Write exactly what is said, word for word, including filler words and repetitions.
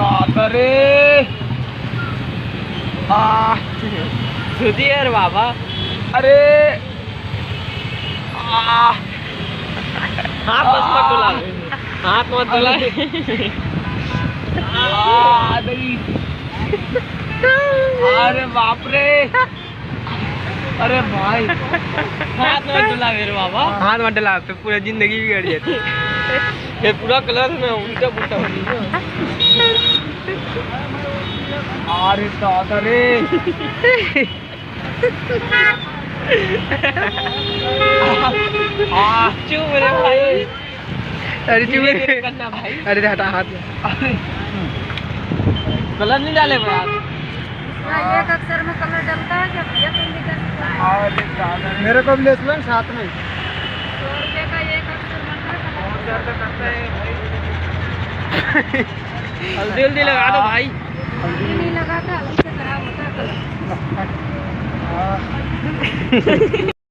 अरे, आ, सुधी यार बाबा। अरे, आ, हाथ बस मत डुला, हाथ मत डुला। आ, दई। अरे बाप रे। अरे भाई, हाथ मत डुला मेरे बाबा। हाथ मत डुला, फिर पूरा जिंदगी बिगड़ जाती। ये पूरा कलर में उल्टा पुल्टा हो गया। अरे दादा रे। आ, चुप रे भाई। अरे चुप धीरे रे। धीरे करना भाई। अरे हटा हाथ। अरे, कलर नहीं डाले भाई आप। हाँ, एक अक्षर में कलर डलता है क्या भैया? तुम भी कर सकते हो। अरे दादा रे। मेरे को भी ले चलो ना साथ में। सौ रुपये का एक अक्षर बनता है, कलर बहुत ज्यादा करता है भाई। हल्दी हल्दी लगा दो भाई। हल्दी नहीं लगाता, हल्दी से खराब होता है कलर। हाँ।